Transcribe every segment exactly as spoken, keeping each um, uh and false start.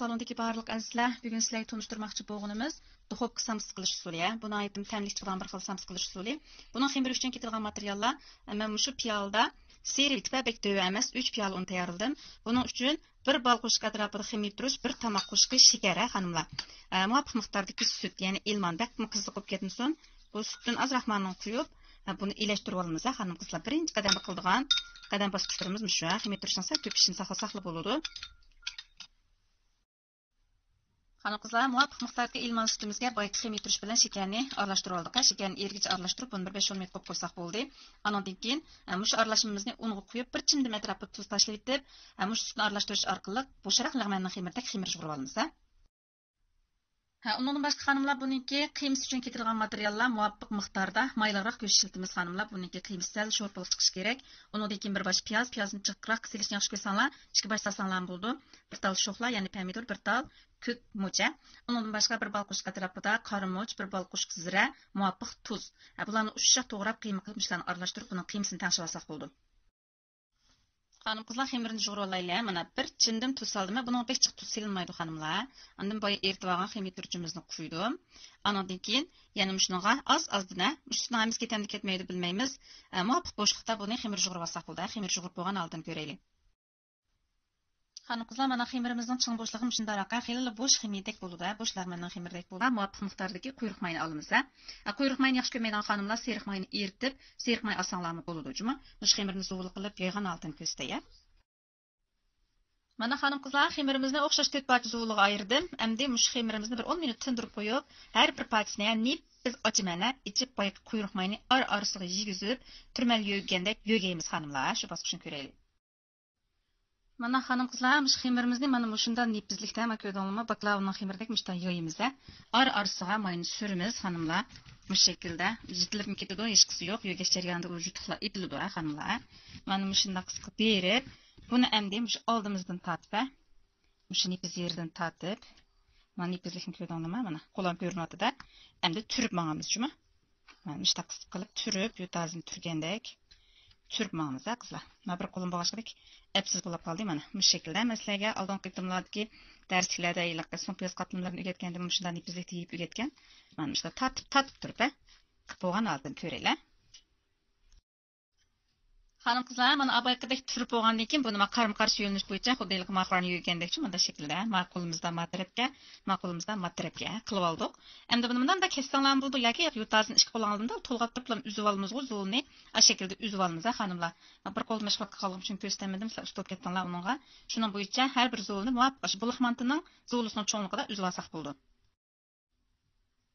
سالوندىكى بارلىق ئەزىزلەر، بۈگۈن سىلەرگە تونۇشتۇرماقچى بولغىنىمىز دۇخوپكا سامسا قىلىش ئۇسۇلى. بۇ ناھايىتى تەملىك چىقىدىغان بىر خىل سامسا قىلىش ئۇسۇلى. بۇنىڭ خېمىرى ئۈچۈن كېتىدىغان ماتېرىياللار، مەن مۇشۇ پىيالىدا سېرى تۈپە بەك دۆۋە ئەمەس، ئۈچ پىيالە ئۇن تەييارلىدىم. بۇنىڭ ئۈچۈن بىر بال قوشۇق ئەتراپىدا خېمىر تۇرۇش، بىر تاماق قوشۇقى شېكەر، ھە، خانىملار. ئە، مۇۋاپىق مىقداردىكى سۈت، يەنى ئىلمان بەكمۇ قىزىق بولۇپ كەتمىسۇن. بۇ سۈتتىن ئازراق مانىنى قۇيۇپ، ئە، بۇنى ئېلەشتۈرۈۋالىمىز، ھە، خانىم قىزلار. بىرىنچى قەدەمدە قىلىدىغان قەدەم باسقۇچلىرىمىز مۇشۇ، ھە، خېمىر تۇرۇشنىڭ سەل كۆپىيىشىنى ساقلىساقلا بولىدۇ. خانىم قىزلار، مۇۋاپىق مىقداردىكى ئىلمان سۈتىمىزگە بايىقى خېمىر تۇرۇش بىلەن شېكەرنى ئارىلاشتۇرۇۋالدۇق. شېكەرنى ئېرىگىچە ئارىلاشتۇرۇپ، بۇنى بىر بەش ئون مىنۇت قويۇپ قويساق بولدى. ئانىڭدىن كېيىن، ئە، مۇشۇ ئارىلاشمىمىزنى ئۇنغا قۇيۇپ، بىر چىمدىم ئەتراپىدا تۇز تاشلىۋېتىپ، ئە، مۇشۇ سۈتنى ئارىلاشتۇرۇش ئارقىلىق بوشراق لەغمەننىڭ خېمىرىدەك خېمىر يۇغۇرۇۋالىمىز، ھە. ھە، ئۇنىڭدىن باشقا خانىملار، بۇنىڭكى قىيمىسى ئۈچۈن كېتىدىغان ماتېرىياللار مۇۋاپىق مىقداردا مايلىقراق گۆش ئىشلىتىمىز، خانىملار. بۇنىڭكى قىيمىسى سەل شورپىلىق چىقىشى كېرەك. ئۇنىڭدىن كېيىن بىر باش پىياز، پىيازنى جىقراق سېلىشنى ياخشى كۆرسەڭلار، ئىككى باش سالساڭلارمۇ بولىدۇ. بىر تال شوخلا، يەنى پەمىدۇر، بىر تال كۆك مۇچە. ئۇنىڭدىن باشقا بىر بال قوشۇق ئەتراپىدا قارا مۇچ، بىر بال قوشۇق زىرە، مۇۋاپىق تۇز. ھە، بۇلارنى ئۇششاق توغراپ، قىيما قىلىپ، مۇشۇلارنى ئارىلاشتۇرۇپ، بۇنىڭ قىيمىسىنى تەڭشىۋالساق بولىدۇ. خانىم قىزلار، خېمىرنى يۇغۇرۇۋالايلى. مانا بىر چىندىم تۇز سالدىم. بۇنىڭغا بەك جىق تۇز سېلىنمايدۇ، خانىملار. ئاندىن بايا ئېرىتىۋالغان خېمىر تۇرۇچىمىزنى قۇيدۇم. ئانىڭدىن كېيىن يەنە مۇشۇنىڭغا ئاز-ئازدىن، ئە، مۇشۇنىڭ ھەممىسى كېتەمدۇ كەتمەيدۇ بىلمەيمىز. ئە، مۇۋاپىق بوشلۇقتا بۇنى خېمىر يۇغۇرۇۋالساق بولدى. خېمىر يۇغۇرۇپ بولغان ھالىتىنى كۆرەيلى. خانىم قىزلار، مانا خېمىرىمىزنىڭ چىڭ بوشلۇقى مۇشۇنداقراق، خېلىلا بوش خېمىردەك بولىدۇ، بوش لەغمەننىڭ خېمىرىدەك بولىدۇ. مۇۋاپىق مىقداردىكى قۇيرۇق ماينى ئالىمىز. ئە، قۇيرۇق ماينى ياخشى كۆرمەيدىغان خانىملار سېرىق ماينى ئېرىتىپ، سېرىق ماي ئالساڭلارمۇ بولىدۇ، جۇمۇ. مۇشۇ خېمىرنى زۇۋۇلۇق قىلىپ يايغان ھالىتىنى كۆرسىتەي، ئە. مانا خانىم قىزلار، خېمىرىمىزنى ئوخشاش تۆت پارچە زۇۋۇلىغا ئايرىدىم. ئەمدى مۇشۇ خېمىرىمىزنى بىر ئون مىنۇت تىندۇرۇپ قويۇپ، ھەر بىر پارچىسىنى، يەنى نېپىز ئاچىمەن، ئىچىپ بايىقى قۇيرۇق ماينى ئارا-ئارىسىغا يېگۈزۈپ، تۈرمەل يۆگىگەندەك يۆگەيمىز، خانىملار. شۇ باسقۇچنى كۆرەيلى. مانا خانىم قىزلار، مۇشۇ خېمىرىمىزنى مانا مۇشۇنداق نېپىزلىكتە، مانا كۆردۈڭلارمۇ، باكلاۋانىڭ خېمىرىدەك مۇشۇنداق يايىمىز. ئارا-ئارىسىغا ماينى سۈرىمىز، خانىملار. مۇشۇ شەكىلدە يىرتىلىپمۇ كېتىدۇ، ھېچقىسى يوق. يۆگەش جەريانىدا ئۇ يۇتۇقلار ئېتىلىدۇ، ھە، خانىملار. مانا مۇشۇنداق قىسقا بېرىپ، بۇنى ئەمدى مۇشۇ ئالدىمىزدىن تارتىپ، ھە، مۇشۇ نېپىز يېرىدىن تارتىپ، مانا نېپىزلىكنى كۆردۈڭلارمۇ؟ مانا قولام كۆرۈنۈۋاتىدۇ. ئەمدى تۈرۈپ ماڭىمىز، جۇمۇ. مانا مۇشۇنداق قىسىپ قىلىپ تۈرۈپ، يۇتازىنى تۈرگەندەك تۈرۈپ ماڭىمىز، ھە، قىزلار. مانا بىر قولۇم بولغاچقىدەك ئەپسىز بولاپ قالدى. مانا مۇشۇ شەكىلدە. مەن سىلەرگە ئالدىنقى قېتىملاردىكى دەرسلىكلەردە ھېلىقى سۇڭپىياز قاتلىملىرىنى ئۆگەتكەندىمۇ مۇشۇنداق نېپىزلىكتە يېيىپ ئۆگەتكەن. مانا مۇشۇنداق تارتىپ، تارتىپ تۇرۇپ، ھە، قىلىپ بولغان ھالىتىنى كۆرەيلى. خانىم قىزلار، مانا ئاۋۋالقىدەك تۈرۈپ بولغاندىن كېيىن بۇنى مانا قارمۇ قارشى يۆنىلىش بويىچە خۇددى ھېلىقى ماخارنى يۆگەندەكچە مۇنداق شەكىلدە، ما قولىمىزدا ما تەرەپكە، ما قولىمىزدا ما تەرەپكە قىلىۋالدۇق. ئەمدى بۇنى مۇنداق كەسسەڭلارمۇ بولىدۇ ياكى يۇتازىنى ئىككى قولىڭىزدا تولغاپ تۇرۇپلا ئۈزۈۋالىمىزغۇ زۇۋۇلنى، ئاشۇ شەكىلدە ئۈزۈۋالىمىز، ھە، خانىملار. بىر قولدا مەشغۇل قىلىپ قالغان ئۈچۈن كۆرسىتەلمىدىم، سىلەر ئۇستا بولۇپ كەتتىڭلار ئۇنىڭغا. شۇنىڭ بويىچە ھەر بىر زۇۋۇلنى مۇۋاپىق ئاشۇ بۇلاق مانتىنىڭ زۇۋۇلىسىنىڭ چوڭلۇقىدا ئۈزۈۋالساق بولىدۇ.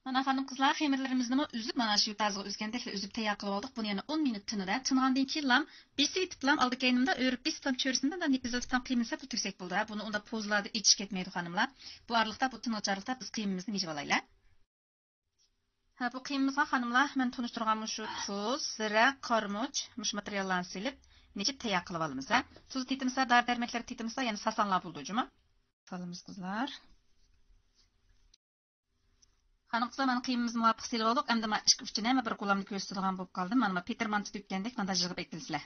مانا خانىم قىزلار، خېمىرلىرىمىزنىمۇ ئۈزۈپ، مانا شۇ يۇتازىغا ئۈزگەندەكلا ئۈزۈپ تەييار قىلىۋالدۇق. بۇنى يەنە ئون مىنۇت تىنىدە، تىنغاندىن كېيىنلا بېسىۋېتىپلا ئالدى كەينىمدە ئۆرۈپ بېسىپلا چۆرىسىنى مۇنداق نېپىزلىتىپلا قىيمىسا بۇ تۈگسەك بولىدۇ. بۇنى ئۇنداق پوزىلاردا ئېچىش كەتمەيدۇ خانىملار. بۇ ئارىلىقتا، بۇ تىنغۇچ ئارىلىقتا بىز قىيمىمىزنى مىجىۋالايلى. ھە، بۇ قىيمىمىزغا خانىملار مەن تونۇشتۇرغان مۇشۇ تۇز، زىرە، قارىمۇچ، مۇشۇ ماتېرىياللارنى سېلىپ مىجىپ تەييار قىلىۋالىمىز. ھە، تۇز تېتىمىسا، دارى دەرمەكلەر تېتىمىسا يەنە سالساڭلار بولىدۇ جۇمۇ. سالىمىز قىزلار. خانىم قىزلار، مانا قىيمىمىزنى مۇۋاپىق سېلىۋالدۇق. ئەمدى مانا ئىككى ئۇچىنى ھەممە بىر قولامدا كۆرسىتىدىغان بولۇپ قالدىم. مانا، مانا پېتىر مانتا تۈگكەندەك مانا يىغىپ ئەكىلىسىلەر.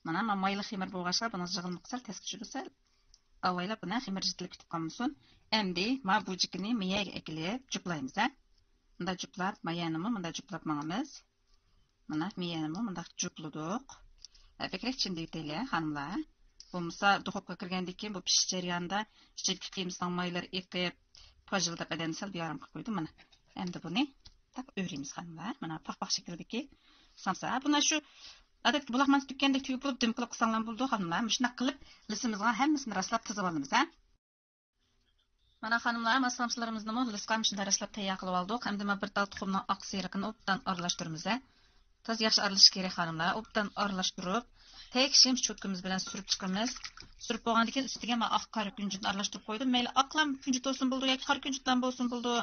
مانا، مانا مايلىق خېمىر بولغاچقا بۇنىڭ يىغىلمىقى سەل تەسكە چۈشىدۇ، سەل ئاۋايلاپ بۇنى خېمىر يىرتىلىپ كېتىپ قالمىسۇن. ئەمدى مانا بۇ جىكىنى مايەگە ئەكېلىپ جۇپلايمىز، ھە. مۇنداق جۇپلاپ، مايەنىمۇ مۇنداق جۇپلاپ ماڭىمىز. مانا مېيەنىمۇ مۇنداق جۇپلىدۇق. ئە، بەكرەك چىندىۋېتەيلى، خانىملار. بولمىسا دۇخوپكىغا كىرگەندىن كېيىن بۇ پىشىش جەريانىدا ئىچىدىكى قىيمىسىنىڭ مايلىرى ئېقىپ، پاژىلداپ ئادەمنى سەل بىئارام قىلىپ قويىدۇ. مانا ئەمدى بۇنى تاق ئۆرۈيمىز، خانىملار. مانا پاقپاق شەكلىدىكى سامسا. بۇنى شۇ ئادەتتىكى بۇلاق مانتا تۈگكەندەك تۈگۈپ بولۇپ دۈم قىلىپ قىلساڭلارمۇ بولىدۇ، خانىملار. مۇشۇنداق قىلىپ لىسىمىزغا ھەممىسىنى راسلاپ تىزىۋالىمىز، ھە. مانا خانىملار، مانا سامسىلىرىمىزنىمۇ لىسقا مۇشۇنداق راسلاپ تەييار قىلىۋالدۇق. ئەمدى مانا بىر تال تۇخۇمنىڭ ئاق سېرىقىنى ئوبدان ئارىلاشتۇرىمىز، ھە. تازا ياخشى ئارىلىشىش كېرەك، خانىملار. ئوبدان ئارىلاشتۇرۇپ، تەكشى چوتكىمىز بىلەن سۈرۈپ چىقىمىز. سۈرۈپ بولغاندىن كېيىن ئۈستىگە مانا ئاق قارا كۇنجۇتنى ئارىلاشتۇرۇپ قويدۇم. مەيلى ئاقلام كۇنجۇت بولسۇن بولىدۇ ياكى قارا كۇنجۇتلام بولسۇن بولىدۇ.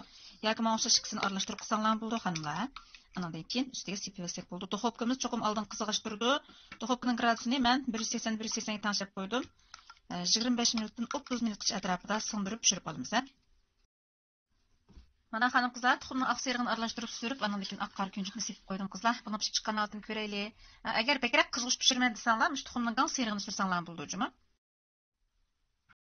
ياكى ماڭا ئوخشاش ئىككىسىنى ئارىلاشتۇرۇپ قىلساڭلارمۇ بولىدۇ، خانىملار. ئانىڭدىن كېيىن ئۈستىگە سېپىۋەتسەك بولىدۇ. دۇخوپكىمىز چوقۇم ئالدىن قىزىغاچ تۇرىدۇ. دۇخوپكىنىڭ گرادۇسىنى مەن بىر يۈز سەكسەن، بىر يۈز سەكسەنگە تەڭشەپ قويدۇم. ئە، يىگىرمە بەش مىنۇتتىن ئوتتۇز مىنۇتقىچە ئەتراپىدا سىڭدۈرۈپ پىشۇرۇپ ئالىمىز، ھە. مانا خانىم قىزلار، تۇخۇمنىڭ ئاق سېرىقىنى ئارىلاشتۇرۇپ سۈرۈپ، ئانىڭدىن كېيىن ئاق قارا كۇنجۇتنى سېپىپ قويدۇم قىزلار. بۇنىڭ پىشىپ چىققان ھالىتىنى كۆرەيلى. ئە، ئەگەر بەكرەك قىزغۇچ پىشۇرىمەن دېسەڭلار، مۇشۇ تۇخۇمنىڭ گاڭ سېرىقىنى سۈرسەڭلارمۇ بولىدۇ جۇمۇ.